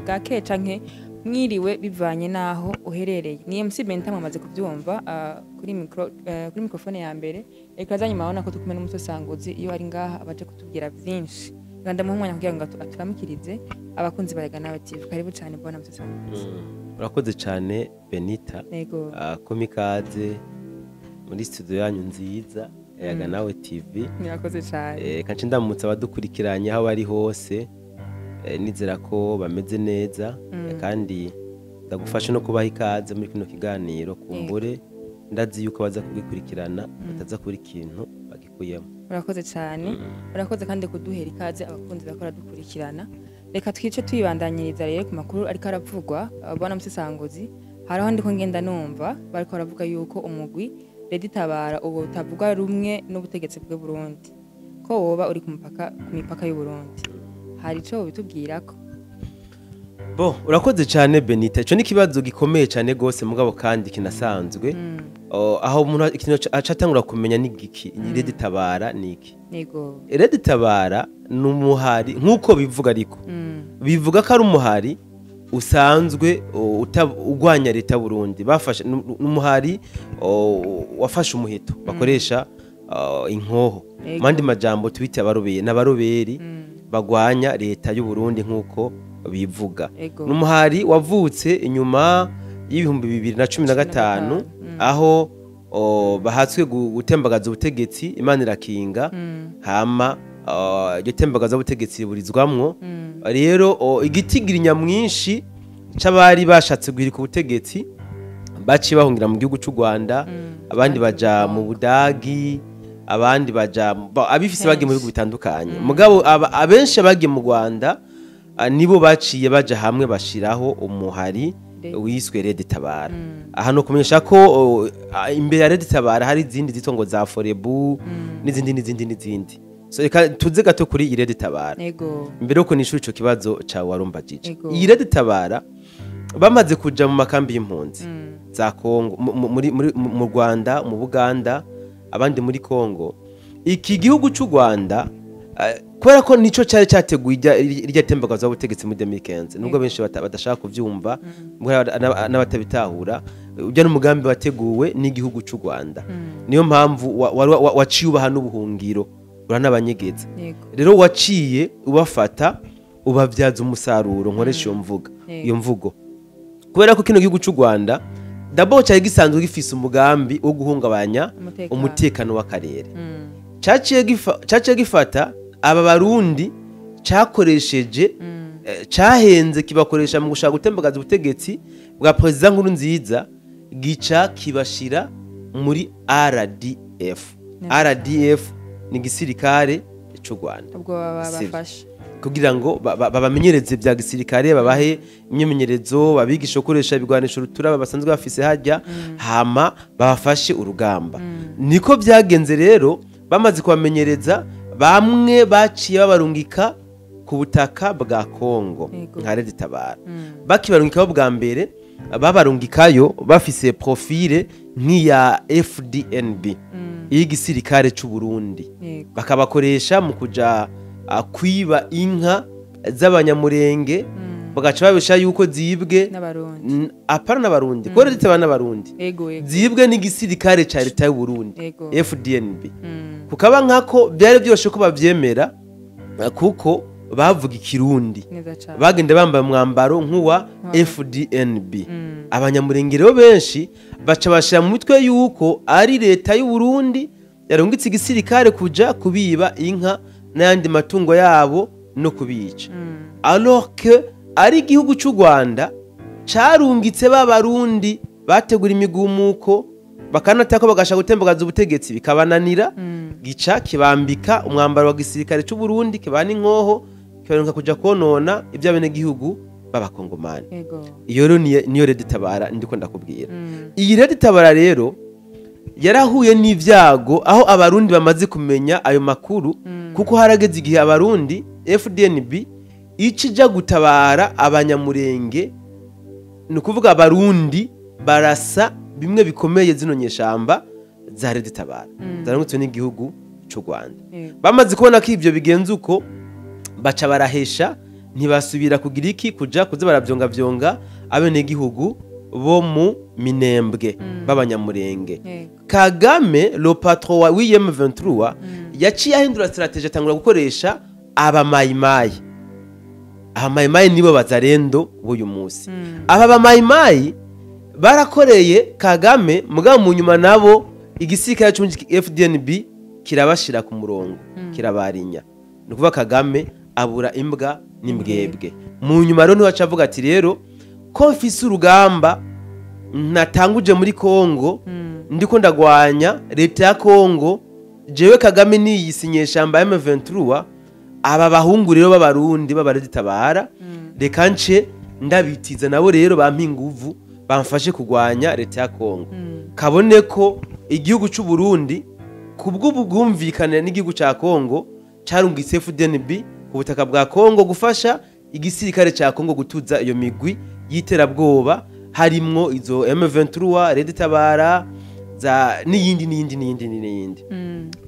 Bwakeye canke mwiriwe, bivanye naho uherereye. Ni MC Benta, mwamaze kuvyumva kuri micro, kuri microphone ya mbere. Eka zanyuma abona ko turi kumwe n'umusesanguzi. Iyo ari ngaha abaje kutubwira vyinshi. Reka ndamuha umwanya kugira ngo aturamukirize abakunzi ba Nawe TV. Karibu cyane, bwana musesanguzi. Urakoze cyane, Benita. Yego. Kuma ikaze muri studio yanyu nziza Yaga Nawe TV. Murakoze cyane. Kanci ndamutse abadukurikiranye aho bari hose, nizera ko bameze neza. Kandi ndagufashe no kubaha ikaze muri kino kiganiro. Kumbure ndazi yuko baza kugikurikirana bataza kubura ikintu bagikuyemo. Urakoze cyane, urakoze kandi kuduhera ikaze abakunzi bakora dukurikirana. Reka twice tuyibandanyiriza rero ku makuru ariko aravugwa. Bwana musesanguzi, hariho ndiko ngenda numva bariko baravuga yuko umugwi RED Tabara ubu utavuga rumwe n'ubutegetsi bw'u Burundi, ko woba uri ku mupaka, ku mipaka y'u Burundi. Hari ico bitubwirako? Bo, urakoze cyane, Benita. Ico ni ikibazo gikomeye cyane gose, mugabo kandi kinasanzwe. Oh, aho umuntu ikintu aca atangura kumenya ni giki? RED Tabara ni iki? RED Tabara ni umuhari nk'uko bivuga, ariko bivuga ko ari umuhari usanzwe ugwanya leta Burundi. Bafashe n'umuhari wafashe umuheto, bakoresha inkoho. Mandi majambo twite abaroberi n'abaroberi bagwanya leta y'u Burundi nk'uko bivuga. N'umuhari wavutse inyuma y'2015, aho bahatswe gutembagaza ubutegetsi, Imana irakinga. Hama iryo tembagaza butegetsi riburizwamwo. Rero igitigiri nyamwinshi c'abari bashatse guhirika ubutegetsi baciye bahungira mu gihugu c'u Rwanda, abandi baja mu Budagi, abandi baja abifise bagiye mu bihugu bitandukanye. Mugabo abenshi bagiye mu Rwanda, nibo baciye baja hamwe bashiraho umuhari wiswe RED Tabara. Aha no kumenyesha ko imbere ya RED Tabara hari izindi zitwa ngo za Forebu n'izindi n'izindi n'izindi. So reka tuze gato kuri iyi RED Tabara mbere yuko nishura ico kibazo cawe warumbajije. Iyi RED Tabara bamaze kuja mu makambi y'impunzi za Kongo, mu Rwanda, mu Buganda, abandi muri Kongo. Iki gihugu c'u Rwanda, kubera ko nico cari cyateguye irya tembagaza butegetsi muri 2015, nubwo benshi badashaka kuvyumva n'abatabitahura, ujya n'umugambi wateguwe n'igihugu c'u Rwanda. Niyo mpamvu waciye ubaha n'ubuhungiro, uranabanyegeza. Rero waciye ubafata ubabyaza umusaruro, nkoresha iyo mvuga, iyo mvugo, kubera ko kino gihugu c'u Rwanda d'abord cyari gisanzwe gifise umugambi wo guhungabanya umutekano. Umutekano w'akarere. Caciye gifata aba Barundi cakoresheje, cahenze kibakoresha mu gushaka gutembagaza ubutegetsi bwa Perezida Nkuru Nziza, gica kibashira muri RDF. RDF ni igisirikare c'u Rwanda. Ubwo Sivyo. babafasha Kugira ngo babamenyereze bya gisirikare, babahe imyimenyerezo, babigishe gukoresha ibigwanisho rutura basanzwe bafise hajya, hama babafashe urugamba. Niko byagenze rero. Bamaze kubamenyereza, bamwe baciye babarungika ku butaka bwa Kongo nka RED Tabara. Bakibarungikaho bwa mbere, babarungikayo bafise profil nk'iya FDNB y'igisirikare c'u Burundi, bakabakoresha mu kuja kwiba inka z'Abanyamurenge, bagaca babesha yuko zibwe n'Abarundi. Apana n'Abarundi, kuko RED Tabara n'Abarundi Yego. zibwe n'igisirikare ca leta y'u Burundi, FDNB. Kukaba nkako byari byoshe ko bavyemera, kuko bavuga Ikirundi, Neza cyane. bagenda bambaye umwambaro nk'uwa FDNB. Abanyamurenge rero benshi baca bashira mu mitwe yuko ari leta y'u Burundi yarungitse igisirikare kuja kubiba inka n'ayandi matungo yabo no kubica, alors que ari igihugu c'u Rwanda carungitse ba Barundi bategura imigumuko, bakanatako bagashaka gutembagaza ubutegetsi bikabananira, gica kibambika umwambaro wa gisirikare c'u Burundi, kibana inkoho, kibarunka kuja konona iby'abenegihugu b'Abakongomani. Iyo rero niyo RED Tabara ndiko ndakubwira. Iyi RED Tabara rero yarahuye n'ibyago aho Abarundi bamaze kumenya ayo makuru, kuko harageze igihe Abarundi, FDNB ica ija gutabara Abanyamurenge, ni ukuvuga Abarundi barasa bimwe bikomeye zino nyeshamba za RED Tabara zarungitswe n'igihugu c'u Rwanda. Bamaze kubona ko ivyo bigenze uko, baca barahesha. Ntibasubira kugira iki, kuja kuza baravyonga vyonga abenegihugu bo mu Minembwe b'Abanyamurenge. Kagame, le patron wa M23, yaciye ahindura stratégie, atangura gukoresha Abamayimayi. Abamayimayi nibo Bazarendo b'uyu munsi. Aba Bamayimayi barakoreye Kagame, mugabo mu nyuma nabo igisirikare c'u FDNB kirabashira ku murongo, kirabarinya. Ni ukuvuga Kagame abura imbwa n'imbwebwe. Mu nyuma rero ntiwaca avuga ati: "Rero ko mfise urugamba natanguje muri Kongo, ndiko ndagwanya leta ya Kongo, jewe Kagame niyise inyeshamba ya M23, aba bahungu rero b'Abarundi b'Abaruditabara reka nce ndabitiza nabo rero bampa inguvu, bamfashe kugwanya leta ya Kongo." Kabone ko igihugu c'u Burundi kubw'ubwumvikane n'igihugu ca Kongo carungitse FDNB ku butaka bwa Kongo gufasha igisirikare ca Kongo gutuza iyo migwi y'iterabwoba, harimwo izo M23, Red Tabara za n'iyindi n'iyindi n'iyindi n'iyindi.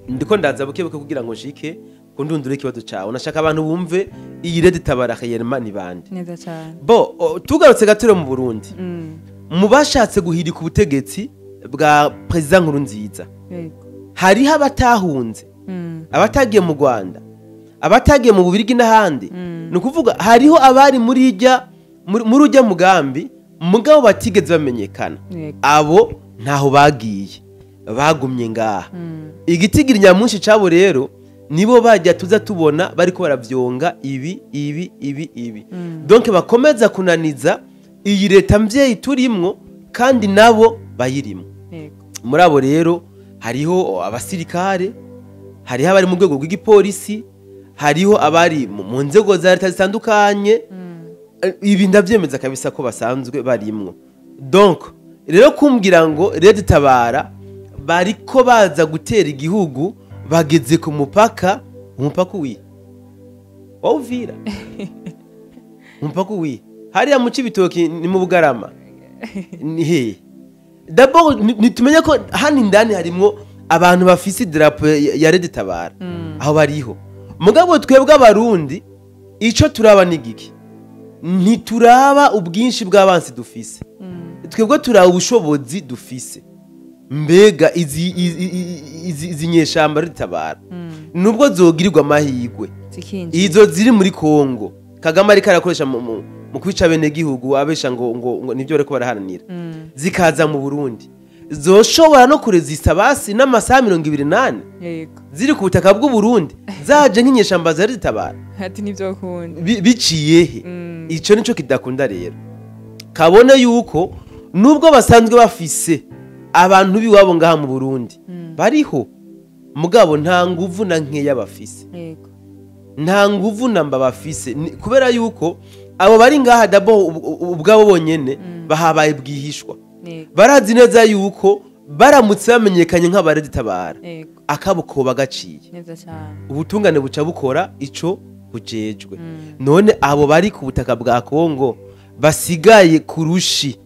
Ndiko ndaza buke buke kugira ngo nshike ku ndunduro y'ikibazo cawe. Nashaka abantu bumve iyi Red Tabara réellement ni bande. Neza cyane. Bo tugarutse gato mu Burundi, mu bashatse guhirika ubutegetsi bwa Perezida Nkurunziza, hariho abatahunze, abatagiye mu Rwanda, abatagiye mu Bubirigi n'ahandi. Ni ukuvuga hariho abari muri ijya muri ujya mugambi, mugabo batigeze bamenyekana. Abo ntaho bagiye, bagumye ngaha. Igitigiri nyamwinshi cabo rero nibo bajya tuza tubona bariko baravyonga ibi ibi ibi ibi. Donc bakomeza kunaniza iyi leta mvyeyi turimwo, kandi nabo bayirimwo. Muri abo rero hariho abasirikare, hariho abari mu rwego rw'igipolisi, hariho abari mu nzego za leta zitandukanye. Ibi ndavyemeza kabisa ko basanzwe barimwo. Donc rero kumbwira ngo Red Tabara bariko baza gutera igihugu, bageze ku mupaka, umupaka uwihe wa Uvira? Umupaka uwihe? Hariya mu Cibitoki? Ni mu Bugarama? Ni hehe? D'abord nitumenye ko hano indani harimwo abantu bafise idarapo ya Red Tabara. Aho bariho. Mugabo twebwe Abarundi ico turaba ni giki? Ntituraba ubwinshi bw'abansi dufise, twebwe turaba ubushobozi dufise. Mbega izi nyeshamba ritabara, nubwo zogirirwa amahirwe zikinjira, izo ziri muri Kongo Kagame ariko arakoresha mu kwica bene gihugu, abesha ngo nibyo bariko baraharanira, zikaza mu Burundi, zoshobora no kurezista basi n'amasaha 24 ziri ku butaka bw'u Burundi, zaje nk'inyeshamba zari zitabara? Ati nibyo kunda. Biciye he? Ico nico kidakunda rero. Kabone yuko nubwo basanzwe bafise abantu biwabo ngaha mu Burundi bariho, mugabo nta nguvu na nkeya bafise, nta nguvu namba bafise. Kubera yuko abo bari ngaha d'abord ubwabo bonyene bahabaye bwihishwa. Barazi neza yuko baramutse bamenyekanye nk'abareditabara, akabo koba gaciye. Neza cyane. Ubutungane buca bukora ico bujejwe. None abo bari ku butaka bwa Kongo basigaye kurushi,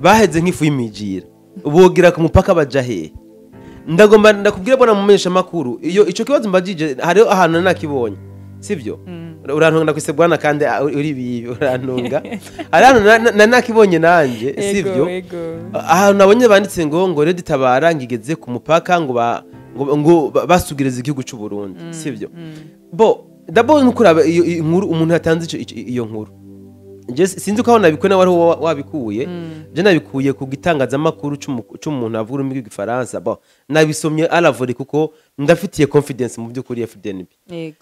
baheze nk'ifu y'imijira, bogera ku mupaka baja hehe? Ndagomba ndakubwira, bona mumenyesha makuru, iyo ico kibazo mbajije hariho ahantu nakibonye, sivyo? Urantunga, ndakwise bwana kandi uri bibi, urantunga. Hari ahantu nakibonye nanje, sivyo? Ego. Ahantu nabonye banditse ngo Red Tabara ngigeze ku mupaka, ngo basugiriza igihugu c'u Burundi, sivyo? Bo d'abord nukuraba iyo inkuru, umuntu yatanze iyo nkuru, je sinzi ko aho nabikuye nawe ariho wabikuye. Je nabikuye ku gitangazamakuru c'umuntu avuga ururimi rw'Igifaransa. Bo nabisomye à la volée kuko ndafitiye confidence mu by'ukuri FDNB.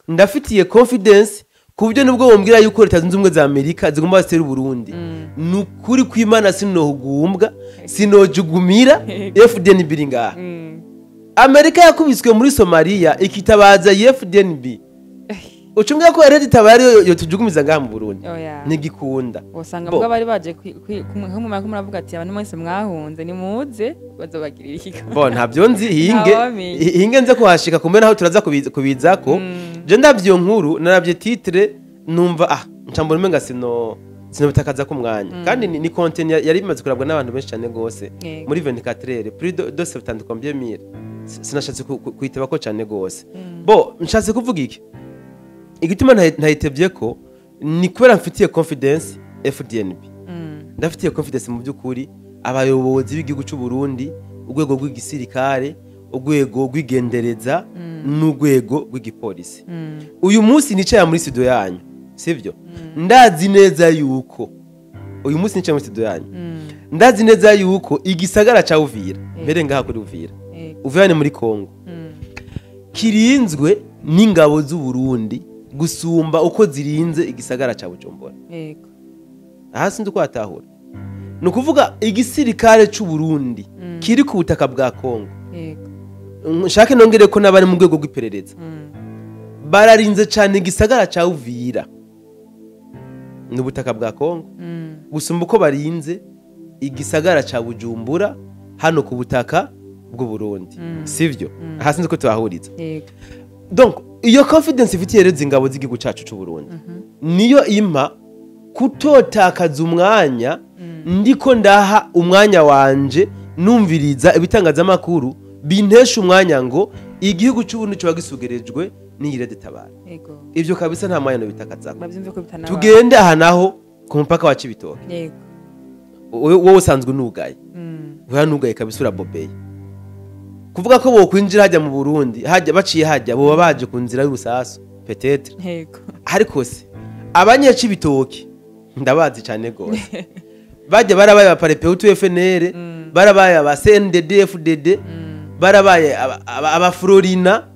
Ndafitiye confidence ku buryo nubwo bombwira yuko Leta Zunze Ubumwe za Amerika zigomba zitera Uburundi, ni ukuri kw'Imana sinohugumbwa, sinojugumira. FDNB iri ngaha. Amerika yakubiswe muri Somalia ikitabaza FDNB, ucumbwira ko Red Tabara ariyo yotujugumiza ngaha mu Burundi? Oya. Ntigikunda. Usanga Bo. mbwa bari baje nko muravuga ati abantu mwese mwahunze nimuze, bazobagirira iki? Bo ntabyo nzi, hinge Ntawamenya. hinge nze kuhashika kumbe naho turaza kubizako. Je ndavyo nkuru, naravye titre, numva ncambona umenga sino bitakaza ku mwanya, kandi ni content yari bimaze kurabwa n'abantu benshi cyane gose muri 24 heures, plus de 70 combien mille. Sinashatse kwitaba ko cyane gose. Bo nshatse kuvuga iki? Igituma ntayitevye ko Ni kubera mfitiye confidence FDNB, ndafitiye confidence mu by'ukuri abayobozi b'igihugu cy'u Burundi, urwego rw'igisirikare, urwego rw'igendereza n'urwego rw'igipolisi. Uyu munsi nicaye muri studio yanyu, sivyo? Ndazi neza yuko uyu munsi nicaye muri studio yanyu, ndazi neza yuko igisagara ca Uvira, mbere ngaha kuri Uvira, Uvira ni muri Kongo, kirinzwe n'ingabo z'u Burundi gusumba uko zirinze igisagara ca Bujumbura. Aha sinzi uko watahura. Ni ukuvuga igisirikare c'u Burundi kiri ku butaka bwa Kongo, nshake nongere ko n'abari mu rwego rw'iperereza bararinze cyane igisagara ca Uvira ni ubutaka bwa Kongo gusumba uko barinze igisagara ca Bujumbura hano ku butaka bw'u Burundi, sivyo? Aha sinzi ko tuhahuriza. Donc iyo confidence ifitiye rero ingabo z'igihugu cacu c'u Burundi niyo impa kutotakaza umwanya ndiko ndaha umwanya wanje numviriza ibitangazamakuru bintesha umwanya ngo igihugu c'u Burundi coba gisugerejwe n'iyi RED-Tabara. Ivyo kabisa nta mwanya nobitakazako. Bavyumve ko bitanaba. Tugende aha naho ku mupaka wa Cibitoke. Wowe usanzwe unugaye, uranugaye kabisa, urabobeye. Kuvuga ko bokwinjira hajya mu Burundi hajya baciye hajya, boba baje ku nzira y'urusasu peut-être. Ariko se abanyacibitoki ndabazi cyane gose, bajya barabaye aba Palipehutu FNL, barabaye aba CNDD FDD, barabaye aba Frolina,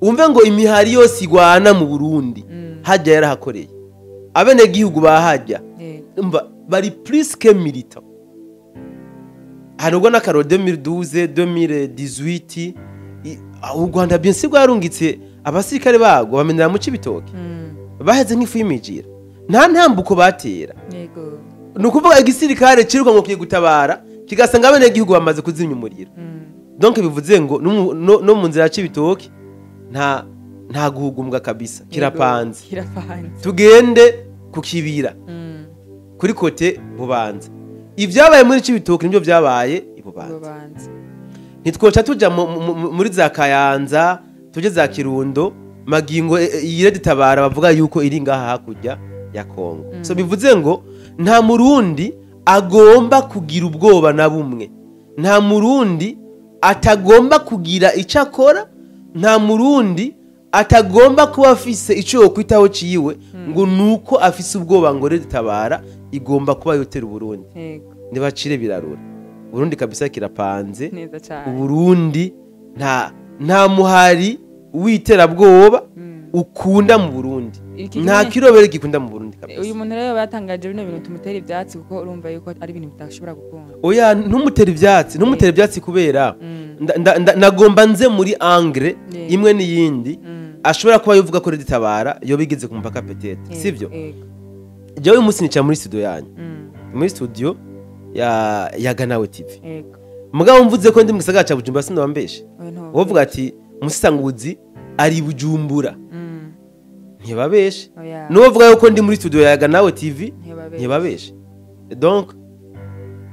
umve ngo imihari yose igwana mu Burundi hajya yarahakoreye. Abenegihugu bahajya umva bari plus que militant. Hari ubwo n'akaro 2012, 2018 u Rwanda bien sûr rwarungitse abasirikare bago bamenera mu Cibitoke, baheze nk'ifu y'imijira, nta ntambuko batera. Ni ukuvuga igisirikare ciruka ngo kigiye gutabara kigasanga abenegihugu bamaze kuzimya umuriro. Donc bivuze ngo no mu nzira ya Cibitoke nta guhugumbwa kabisa, kirapanze. Kirapanze. Tugende ku Kibira, kuri côté Bubanza. Ibyabaye muri Cibitoke nibyo byabaye i Bubanza. Bubanza. Ntitwoca tuja muri za Kayanza, tuje za Kirundo magingo iyi RED-Tabara bavuga yuko iri ngaha hakurya ya Kongo. So bivuze ngo nta Murundi agomba kugira ubwoba na bumwe, nta Murundi atagomba kugira icyo akora, nta Murundi atagomba kuba afise icyo yokwitaho ciwe ngo nuko afise ubwoba ngo RED-Tabara igomba kuba yotera Uburundi. Nibacire birarura, Burundi kabisa kirapanze. Neza cyane. Uburundi nta muhari w'iterabwoba ukunda mu Burundi. Iki nta kirobere gikunda mu Burundi kabisa. Uyu muntu rero batangaje bino bintu tumutera ibyatsi, kuko urumva yuko ari ibintu bidashobora gukunda. Oya, ntumutere ivyatsi, ntumutere ivyatsi, kubera nagomba nze muri angle imwe n'iyindi ashobora kuba yuvuga ko RED-Tabara yo bigeze ku mupaka peut-être, sivyo? Yego. Jewe uyu munsi nicara muri studio yanyu, muri studio ya Ganawe TV. Mugabo mvuze ko ndi mu gisagara ca Bujumbura, sinabambeshe. Oya, nto. Wovuga ati Umusisanguzi ari i Bujumbura, ntibabeshe. Oya. Nuwovuga yuko ndi muri studio ya Ganawe TV, ntibabeshe. Ntibabeshe. Donc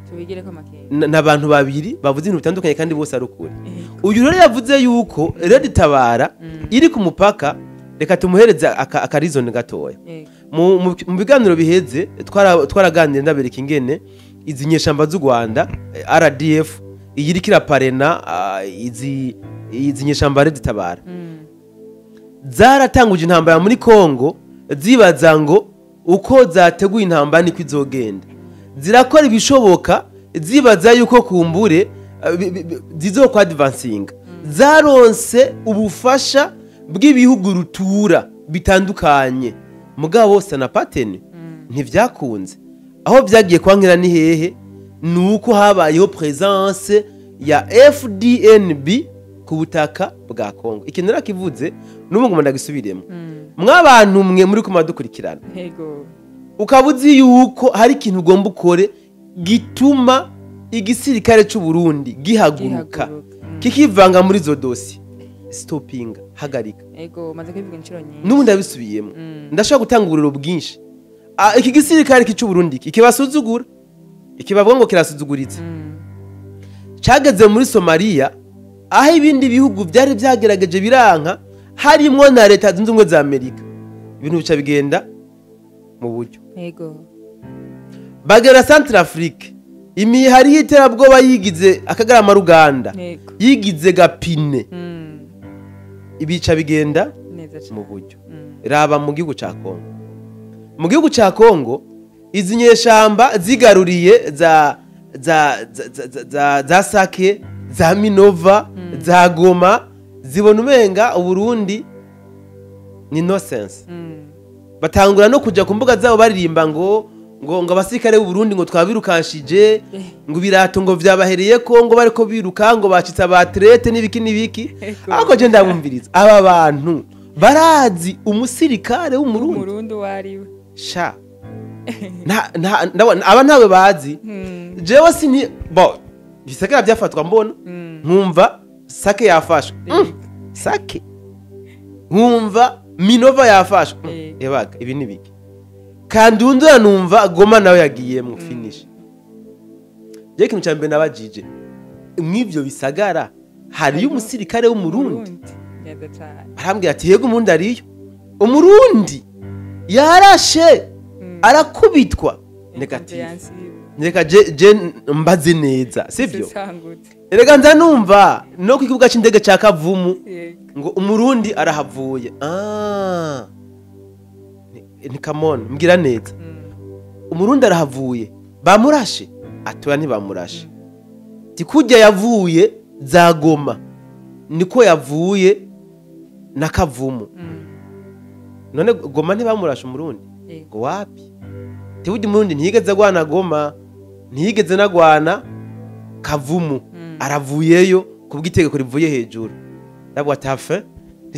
tubigireko makenga. N'abantu babiri bavuze ibintu bitandukanye kandi bose ari ukuri. Uyu rero yavuze yuko RED-Tabara iri ku mupaka, reka tumuhereze akarizoni gatoya. Mu biganiro biheze twaraganiriye ndabereka ingene izi nyeshamba z'u Rwanda, RDF iyi iriko iraparena, izi nyeshamba RED-Tabara zaratanguje intambara muri Kongo zibaza ngo uko zateguye intambara niko izogenda. Zirakora ibishoboka zibaza yuko kumbure zizokwa advancinga. Zaronse ubufasha bw'ibihugu rutura bitandukanye, mugabo sanapatene ntivyakunze. Aho vyagiye kwankira ni hehe? Nuko habayeho présence ya FDNB ku butaka bwa Kongo. Ikintu narakivuze, n'ubu ngoma ndagisubiremo. Mwabantu mwe muri kumadukurikirana, ukaba uzi yuko hari ikintu ugomba ukore gituma igisirikare cy'u Burundi gihaguruka, Gihaguruka. Kikivanga muri izo dossiers, stopinga, hagarika. Yego, maze kubivuga inshuro nyinshi. N'ubu ndabisubiyemo. Ndashobora gutanga uburiro bwinshi. Iki gisirikare cy'u Burundi ikibasuzugura, ikibavuga ngo kirasuzuguritse, cageze muri Somalia aho ibindi bihugu byari byagerageje biranka, harimwo na Leta Zunze Ubumwe za Amerika, ibintu bica bigenda Mu buryo. Yego. Bagera Centrafrique, imihari y'iterabwoba yigize akagarama ruganda, Yego. yigize gapine, ibica bigenda Neza cyane. mu buryo. Raba mu gihugu ca Kongo. Mu gihugu ca Kongo izi nyeshamba zigaruriye za Sake, za Minova, za Goma, zibona umenga Uburundi ni nonsense. Batangura no kuja ku mbuga zabo baririmba ngo abasirikare b'u Burundi ngo twabirukanshije, ngo ibirato ngo vyabahereye ko ngo bariko biruka, ngo bacitse abatrete n'ibiki n'ibiki. Ego. Ariko je ndabumviriza, aba bantu barazi umusirikare w'Umurundi? Umurundi uwo ari we. Sha, ndabona aba ntawe bazi. Jewe sini bo bisagara byafatwa mbona, nkumva Sake yafashwe. Sake, nkumva Minova yafashwe. Ebaga ibi ni biki? Kandundura, numva Goma nawe yagiyemwo, finish. Je, ikintu cya mbere nabajije, mw'ivyo bisagara hariyo umusirikare w'Umurundi? Umurundi. Neza cyane. Arambwira ati: "Yego, umurundi ariyo." Umurundi yarashe, arakubitwa negative. Comprehensive. Reka je mbaze neza, sivyo? Sangutse. Erega nza numva no ku kibuga c'indege ca Kavumu Yego. ngo umurundi arahavuye. Ah, ni come on, mbwira neza. Umurundi arahavuye, bamurashe? Atoya, ntibamurashe. Tikujya yavuye za Goma niko yavuye na Kavumu. None Goma ntibamurashe umurundi? Yego. Ngo wapi, tiburya umurundi ntiyigeze agwana Goma, ntiyigeze nagwana Kavumu. Aravuyeyo kubw'itegeko rivuye hejuru. Ndavuga ati: "Hafe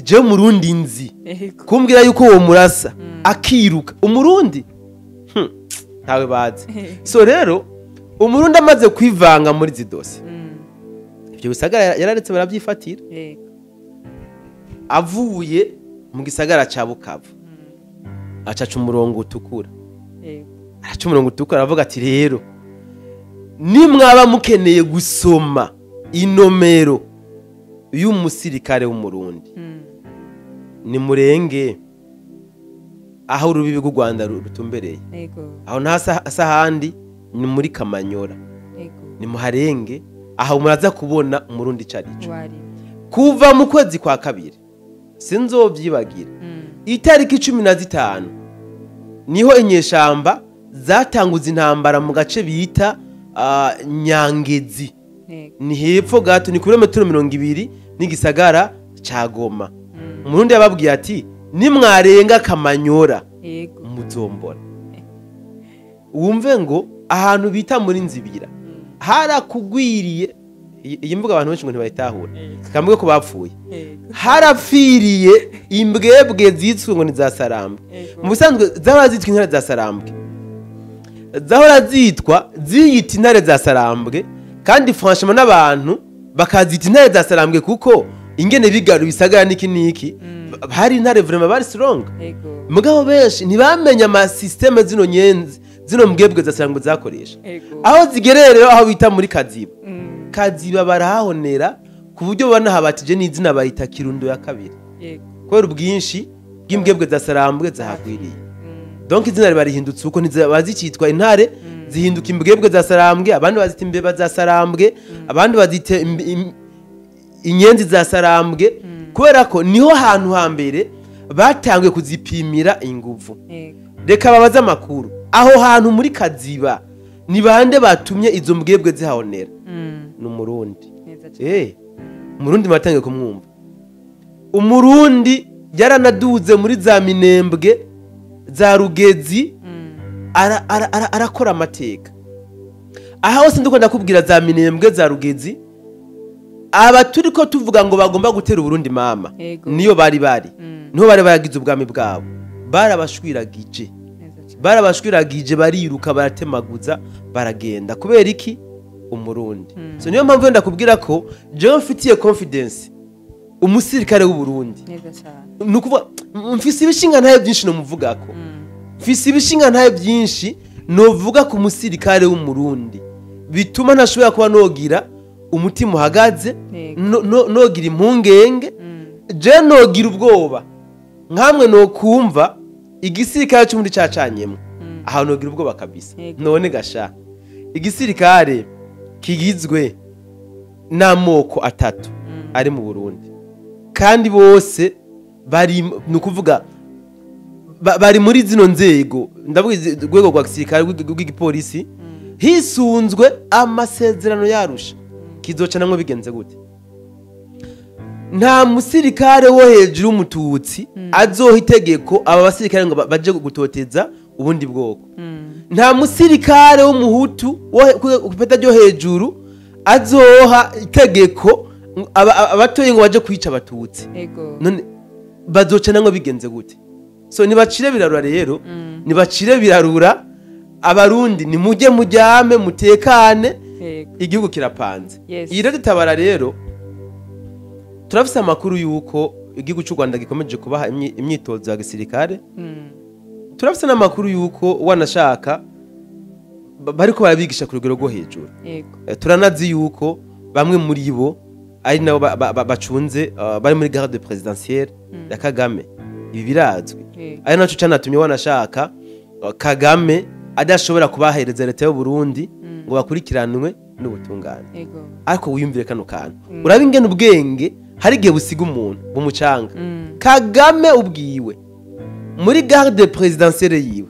jewe umurundi nzi Yego. kumbwira yuko uwo murasa akiruka umurundi, ntawe bazi." So rero umurundi amaze kwivanga muri izi dosiye, ibyo bisagara yararetse barabyifatira. Yego. Avuye mu gisagara ca Bukavu, acaca umurongo utukura. Yego. Araca umurongo utukura, aravuga ati: "Rero nimwaba mukeneye gusoma inomero y'umusirikare w'Umurundi, nimurenge aho urubibi rw'u Rwanda rutumbereye." Yego. Aho nta sahandi, ni muri Kamanyora. Yego. Nimuharenge aho, muraza kubona umurundi ico arico. Wari. Kuva mu kwezi kwa kabiri, sinzovyibagira, itariki 15 niho inyeshamba zatanguza intambara mu gace bita Nyangezi. Yego. Ni hepfo gato, ni kilometero 20 n'igisagara ca Goma. Umurundi yababwiye ati: "Nimwarenga Kamanyora, Yego. muzombona." Wumve ngo ahantu bita muri Nzibira harakugwiriye. Iyi mvuga abantu benshi ngo ntibayitahura. Kambuge ko bapfuye. Yego. Harapfiriye imbwebwe zitswe ngo ni za Sarambwe. Yego. Mu bisanzwe zahora zitwa intare za Sarambwe, zahora zitwa, ziyita intare za Sarambwe, kandi franchement n'abantu bakazita intare za Sarambwe, kuko ingene bigaru bisagara niki niki, hari intare vraiment bari strong. Yego. Mugabo benshi ntibamenye ama système zino nyenzi, zino mbwebwe za Sarambwe zakoresha. Yego. Aho zigereye rero, aho bita muri Kaziba, Kaziba barahahonera ku buryo banahabatije n'izina, bayita Kirundo ya kabiri, Yego. kubera ubwinshi bw'imbwebwe za Sarambwe zahagwiriye. Donc izina riba rihindutse uko, ntizaba intare, zihinduka imbwebwe za Sarambwe. Abandi bazita imbeba za Sarambwe, abandi bazita inyenzi za Sarambwe, kubera ko niho hantu hambere batanguye kuzipimira inguvu. Yego. Reka babaze amakuru aho hantu muri Kaziba, ni bande batumye izo mbwebwe zihahonera? Ni umurundi. Neza cyane. Umurundi batangiye kumwumva. Umurundi yaranaduze muri za Minembwe, za Rugezi, arakora amateka aha hose. Ndiko ndakubwira za Minembwe, za Rugezi, aba turi ko tuvuga ngo bagomba gutera Uburundi mama, Yego. niyo bari niho bari baragize ubwami bwabo, barabashwiragije. Neza cyane. Barabashwiragije, bariruka, baratemaguza, baragenda. Kubera iki? Umurundi. So niyo mpamvu ndakubwira ko jewe mfitiye confidence umusirikare w'Uburundi. Neza cyane. Ni ukuvuga mfise ibishinga ntaye byinshi nomuvugako, mfise ibishinga ntaye byinshi novuga ku musirikare w'Umurundi, bituma ntashobora kuba nogira umutima uhagaze, Yego. nogira impungenge. Je nogira ubwoba nkamwe nokumva Igisirikare cy'umundi cacanyemo ahantu hogira ubwoba kabisa. None gasha igisirikare kigizwe n'amoko atatu ari mu Burundi, kandi bose bari, nukuvuga bari muri zino nzego, ndavuga urwego rwa gisirikare, rw'igipolisi, hisunzwe amasezerano yarusha kizoca namwe bigenze gute? Nta musirikare wo hejuru w'umututsi azoha itegeko aba basirikare ngo baje gutoteza ubundi bwoko. Nta musirikare w'umuhutu wo ku ipeta ryo hejuru azoha itegeko abatoye ngo baje kwica abatutsi. None bazoca namwe bigenze gute? So nibacire birarura rero, nibacire birarura. Abarundi nimujye mujyame mutekane, igihugu kirapanze. Iyi rero tabara rero, turafise amakuru yuko igihugu cy'u Rwanda gikomeje kubaha imyitozo ya gisirikare. Turafise n'amakuru yuko wanashaka bariko barabigisha ku rugero rwo hejuru. Turanazi yuko bamwe muri bo ari nabo bacunze, bari muri garde présidentielle ya Kagame. Ibi birazwi, ari naco canatumye wanashaka Kagame adashobora kubahereza leta y'u Burundi ngo bakurikiranwe n'ubutungane. Ariko wiyumvire kano kantu, uraba ingene ubwenge hari igihe busiga umuntu bumucanga. Kagame ubwiwe muri garde présidentielle yiwe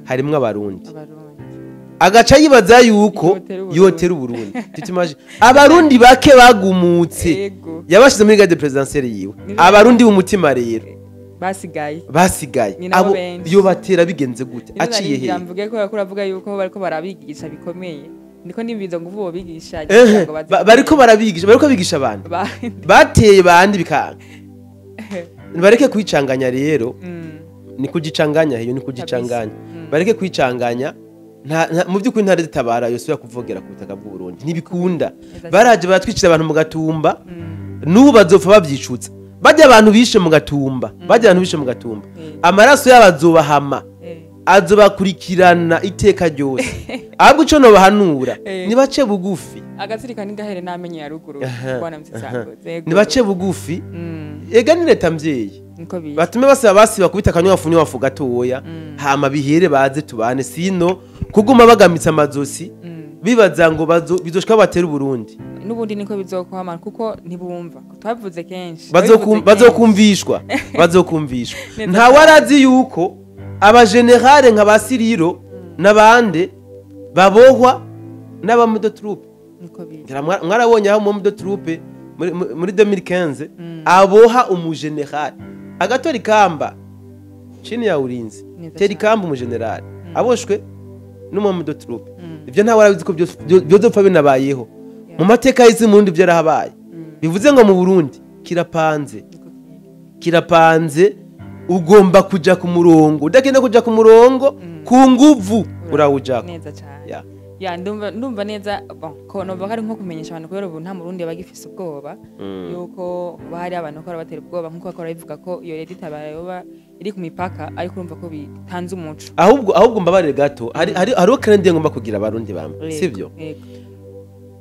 harimwo abarundi, agaca yibaza yuko Yotera yotera Uburundi. Tutimaje abarundi bake bagumutse, yabashize muri garde présidentielle yiwe. Abarundi b'umutima rero basigaye, basigaye, Ni nabo abo benshi. yo batera bigenze gute? Nivyo Aciye nari ngira hehe? mvuge ko bariko yuko bariko barabigisha bikomeye, ndiko nimbizo ngo ubu bigisha kugira ngo baze Bariko barabigisha, bariko bigisha abantu bateye bandi bikanga. Bareke kwicanganya rero. Ni kugicanganya hiyo, ni kugicanganya. Bareke kwicanganya. Mu by'ukuri ntare zitabara yosubira kuvogera ku butaka bw'u Burundi, ntibikunda. Baraje baratwicira abantu mu Gatumba, n'ubu bazopfa bavyicutsa. Bajya abantu bishe mu Gatumba, bajya abantu bishe mu Gatumba, amaraso yabo azobahama, azobakurikirana iteka ryose. Ahubwo ico nobahanura, nibace bugufi. Agatsirika n'ingahere n'amenyo ya ruguru, bwana Msisango. Nibace bugufi. Ega ni leta mvyeyi. Niko biri. Batume basaba basiba kubita akanywafu nywafu gatoya, hama bihere baze tubane. Sino kuguma bagamitse amazosi, bibaza ngo bizoshika batera Uburundi. N'ubundi niko bizokwama kuko ntibumva, twabivuze kenshi. Twabivuze kenshi. Bazokumvishwa, bazokumvishwa. Neza Nta cyane. warazi yuko abagenerale nka ba Siriro n'abande babohwa n'aba de troupe. Niko biri. Ngira mwarabonye aho mu de troupe muri 2015 aboha umugeneral agatora ikamba chini ya ulinzi. Neza Tera cyane. ikamba umugeneral aboshwe n'umu de troupe. Ibyo ntawe warabizi ko byozopfa binabayeho mu mateka y'isi. Mu Burundi byarahabaye. Bivuze ngo mu Burundi kirapanze. Niko kiri. Kirapanze, ugomba kuja ku murongo. Udagenda kuja ku murongo ku nguvu, urawujako. Neza cyane. Ya. Ya, ndumva neza. Bon, ko numva ko ari nko kumenyesha abantu, kubera ubu nta murundi yaba agifise ubwoba yuko hoba hari abantu bakora batera ubwoba, nkuko bakora bivuga ko iyo leta itabara yoba iri ku mipaka, ariko urumva ko bitanze umuco. Ahubwo mbabarire gato, hariho kandi ngomba kugira abarundi bamwe, sivyo? Yego.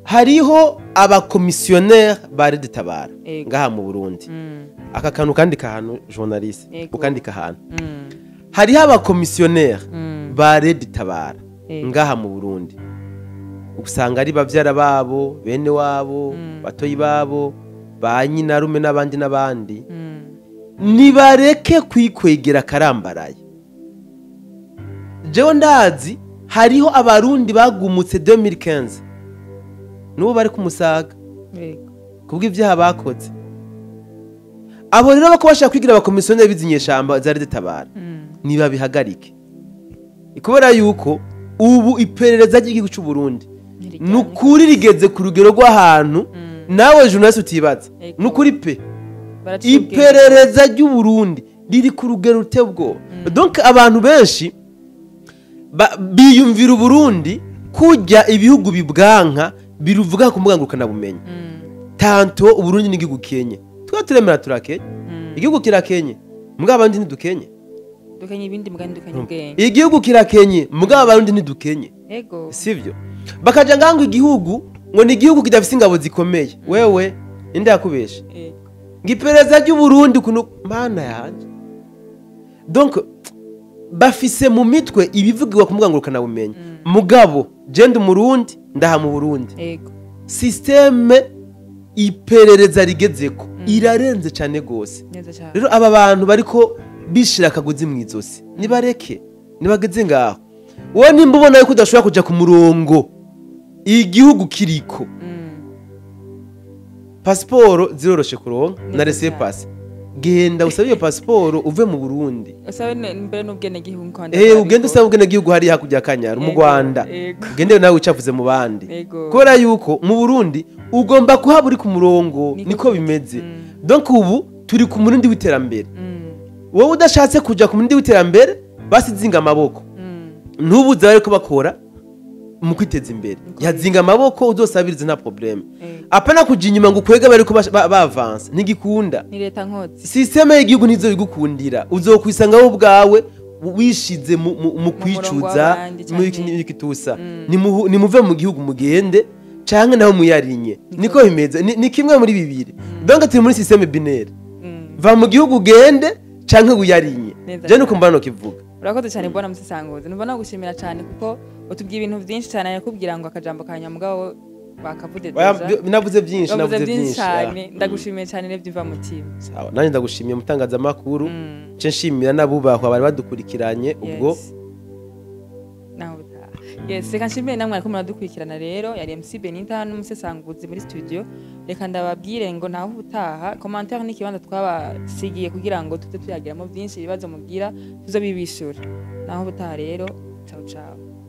Hariho abakomisiyoneri ba Red Tabara ngaha mu Burundi. Aka kantu kandi kahantu journaliste, ukandika ahantu. Hariho abakomisiyoneri ba Red Tabara ngaha mu Burundi, usanga ari bavyara babo, bene wabo, batoyi babo, ba nyinarume n'abandi n'abandi. Nibareke kwikwegera karambaraye. Jewe ndazi hariho abarundi bagumutse 2015, n'ubu bari kumusaga kubw'ivyaha bakoze. Abo rero bako bashaka kwigira abakomisiyoneri b'izinyeshamba za Red Tabara, nibabihagarike, kubera yuko ubu iperereza ry'igihugu c'u Burundi Ntirijyanye. nukuri rigeze ku rugero rw'ahantu nawe journaliste utibaza. Nukuri pe. Baraciye ubwenge. Iperereza ry'u Burundi riri ku rugero ruteye ubwoba. Donc abantu benshi biyumvira Uburundi kujya ibihugu bibwanka biruvuga ku mbuga ngurukanabumenyi. Tanto Uburundi n'igihugu kenye, twe turemera turakenye. Igihugu kirakenye, mugabo abandi ntidukenye. Dukenye ibindi, mugani dukenye ubwenge. Igihugu kirakenye, mugabo abarundi ntidukenye. Sivyo? Bakaja ngango igihugu ngo ni igihugu kidafise ingabo zikomeye. Wewe inde yakubesha? Ngo iperereza ry'u Burundi kuno, mana yanje. Donc Bafise mu mitwe ibivugirwa ku mbuga ngurukanabumenyi. Mugabo je ndi Umurundi, ndaha mu Burundi. Système iperereza rigezeko irarenze cyane gose. Neza cyane. Rero aba bantu bariko bishira akagozi mu izosi, nibareke, nibageze ngaho. Wowe nimba ubona yuko udashobora kuja ku murongo igihugu kiriko, pasiporo ziroroshe kuronka na Neza rese cyane. pase, genda usabe iyo pasiporo uve mu Burundi. Usabe mbere n'ubwenegihugu kandi. Ugende usabe ubwenegihugu hariya hakurya ya Kanyaru mu Rwanda. Ugende nawe wicafuze mu bandi. Kubera yuko mu Burundi ugomba kuhaba uri ku murongo. Niko niko bimeze. bimeze. Donc ubu turi ku murindi w'iterambere. Wowe udashatse kuja ku murindi w'iterambere, basizinga amaboko. Ntubuze bariko bakora mu kwiteza imbere. Niko. Yazinga amaboko, uzosabirize, nta problème. Apana kuja inyuma ngo ukwege bariko bavanse, ntigikunda. Ni leta nkozi. Système y'igihugu ntizo bigukundira, uzokwisanga wowe ubwawe wishize mu kwicuza. W'abandi mu canke- kitusa. Nimuve mu gihugu mugende, canke naho muyarinye. Niko bimeze. Ni kimwe muri bibiri. Donc turi muri système binaire. Va mu gihugu ugende canke wiyarinye. Neza Je cyane. nuko mbona nokivuga. Urakoze cyane, bwana Musesanguzi. Numva nagushimira cyane kuko utubwiye ibintu byinshi cyane. Yakubwira ngo akajambo ka nyamugabo bakavuze. Oya, Déjà. navuze byinshi. Wavuze Navuze byinshi byinshi. cyane. Ndagushimiye cyane n'ibyo mutima. Sawa, nanjye ndagushimiye, mutangazamakuru. Nce nshimira n'abubahwa bari badukurikiranye ubwo. Yes. Naho butaha. Yes, reka nshimire namwe ariko muradukurikirana. Rero yari MC Benita n'umusesanguzi muri studio. Reka ndababwire ngo naho ubutaha. Commentaire n'ikibanza twabasigiye kugira ngo tuze tuyagiramo byinshi, ibibazo mugira tuze bibishura. Naho ubutaha rero, ciao ciao.